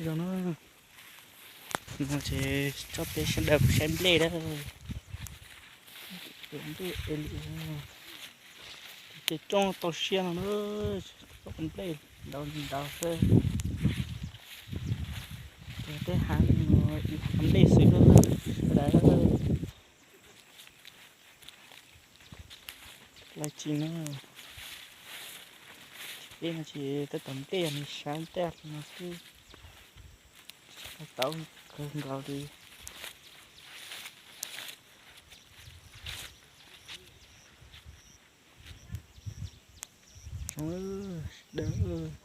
Zoo na, no ces tso peb sawv daws kuj saib nplej na. Nplej, ces coj tau siab no na, tso nplej ntau ntau xwb. Ces tej hav no ib hav nplej xwb na, sawv daws. Lawv tsis no, peb no ces tab tom nplej yog nws sab ntaj no xwb, tau kawg nkaus li. Zoo, sawv daws.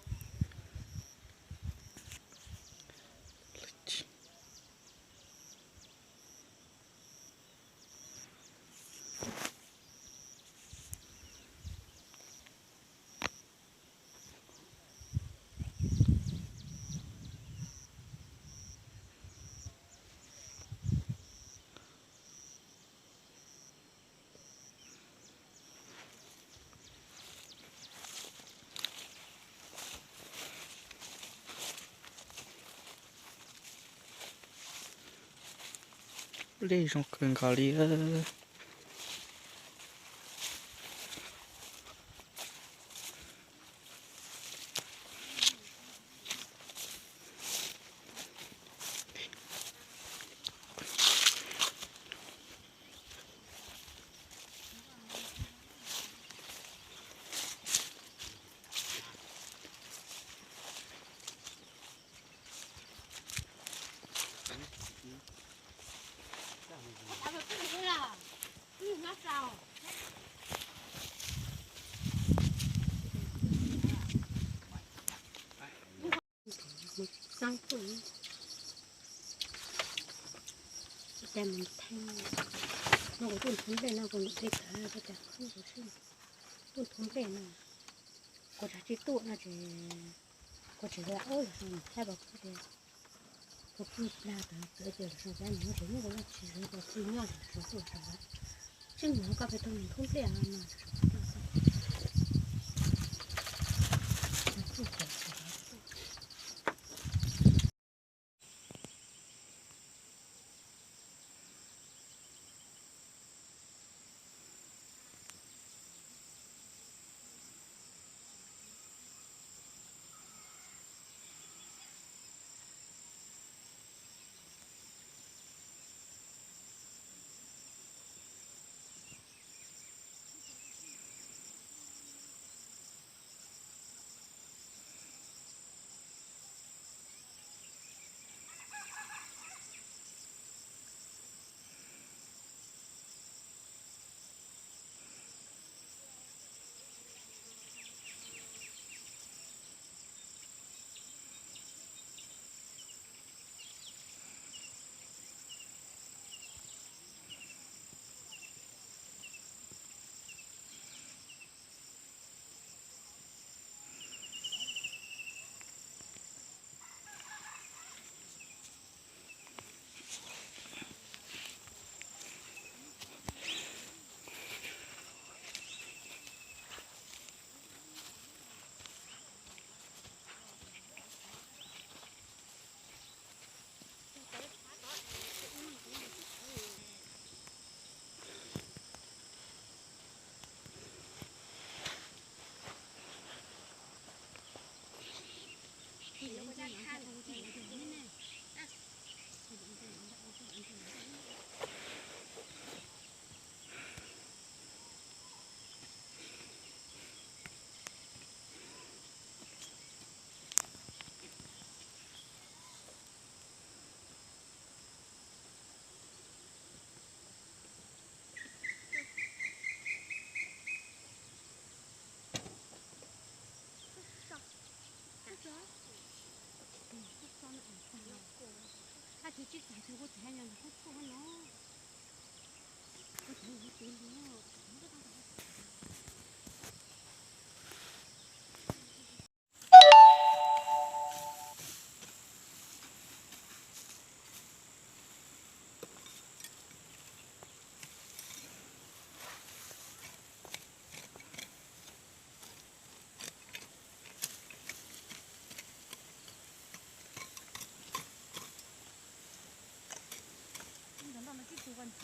Nplej zoo kawg nkaus li. Xab tuj, cas mus theej no kuv tuaj nthuv nplej no kuv ntim dej tawv, cas qhwv kuv sib tuaj nthuv nplej no. Kuv tsis tuaj no ces kuv tsis ua ub los xyoo thaij pas kuv tias kuv plig plag tawv txawv ces los xyoo cab nws tsis muaj kuv tsis ua tsis nyob los xyoo tuaj tawv. Tseeb mus koj peb tug mus nthuv nplej no.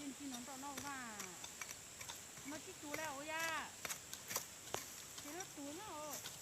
Ntsis no nroj no ua mas, mas tsis tus li ua yam, ces lub tus nyob.